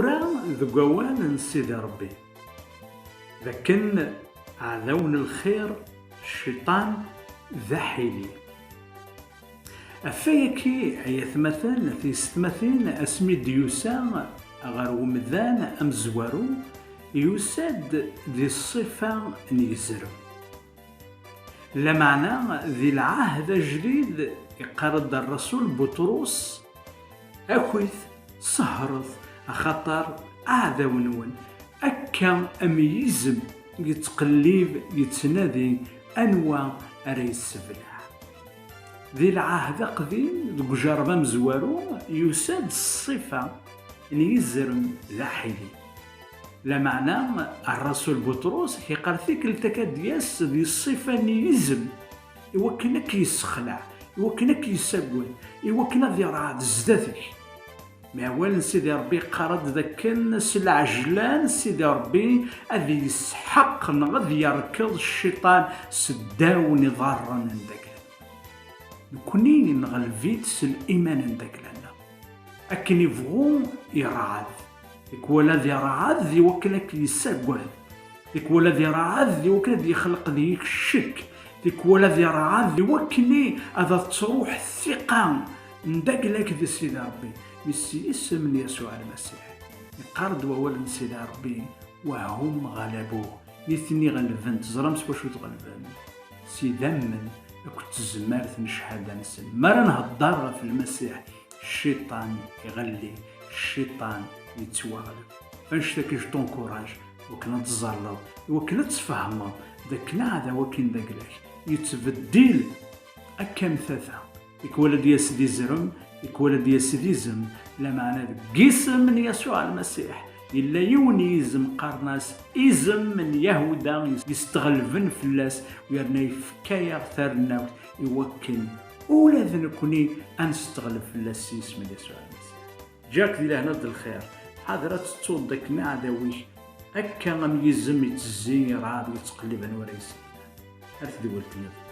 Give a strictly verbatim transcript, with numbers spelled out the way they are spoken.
Tura deg wawal n Sidi Ṛebbi, d akken aɛdaw n lxir, cciṭan, d aḥili. Ɣef wayagi, ay atmaten, tiyessetmatin, asmi d-yusa ɣer umdan amezwaru, yusa-d di ṣṣifa n yizrem. Lameɛna di lɛahd ajdid, iqqar-d ṛṛasul Buṭrus: Akit, sehṛet, axaṭer aɛdaw-nwen akka am yizem yettqellib, yettnadi anwa ara yessebleɛ. Di lɛahd aqdim, deg ujerreb amezwaru, yusa-d s ṣṣifa n yizrem d aḥili. Lameɛna ṛṛasul Buṭrus iqqar tikkelt akka ad d-yas di ṣṣifa n yizem, iwakken ad k-yessexleɛ, iwakken ad k-yessagad, iwakken ad iṛeɛɛed zdat-k. Mi awal n Sidi Ṛebbi iqqar-d d akken s lɛejlan Sidi Ṛebbi ad yesḥeq neɣ ad yerkeḍ cciṭan seddaw n iḍarren n dagla. Nekni neɣleb-it s liman n dagla-nneɣ. Akken ibɣu iṛeɛɛed. Tikwal ad iṛeɛɛed iwakken ad k-yessagad. Tikwal ad iṛeɛɛed iwakken ad yexleq deg-k ccek. Tikwal ad iṛeɛɛed iwakken ad truḥ ttiqa n dagla-k di Sidi Ṛebbi. Mi s yisem n Yasuɛ Lmasiḥ. Iqqar-d wawal n Sidi Ṛebbi: Wahum ɣalabu. Nitni ɣelben. Teẓram s wacu tɣelben? S idammen akked tezmert n cchada-nsen. Mi ara nhedder ɣef Lmasiḥ, cciṭan iɣelli, cciṭan yettwaɣleb. Annect-agi, je t'encourage, iwakken ad tẓalleḍ, iwakken ad tfehmeḍ d akken aɛdaw-agi n dagla-k yettbeddil akka am tata. Tikwal ad d-yas d izrem, tikwal ad d-yas d izem, lameɛna deg yisem n Yasuɛ Lmasiḥ, yella yiwen n yizem qqaren-as izem n Yahuda, yesteɣlben fell-as, yerna yefka-yaɣ tarennawt iwakken ula d nekni ad nesteɣleb fell-as s yisem n Yasuɛ Lmasiḥ. Ǧǧiɣ-k di lehna d lxir, ḥader ad tettuḍ d akken aɛdaw-ik akka am yizem yettezzi, iṛeɛɛed, yettqellib anwa ara yeslen. Ar tedwilt-nniḍen.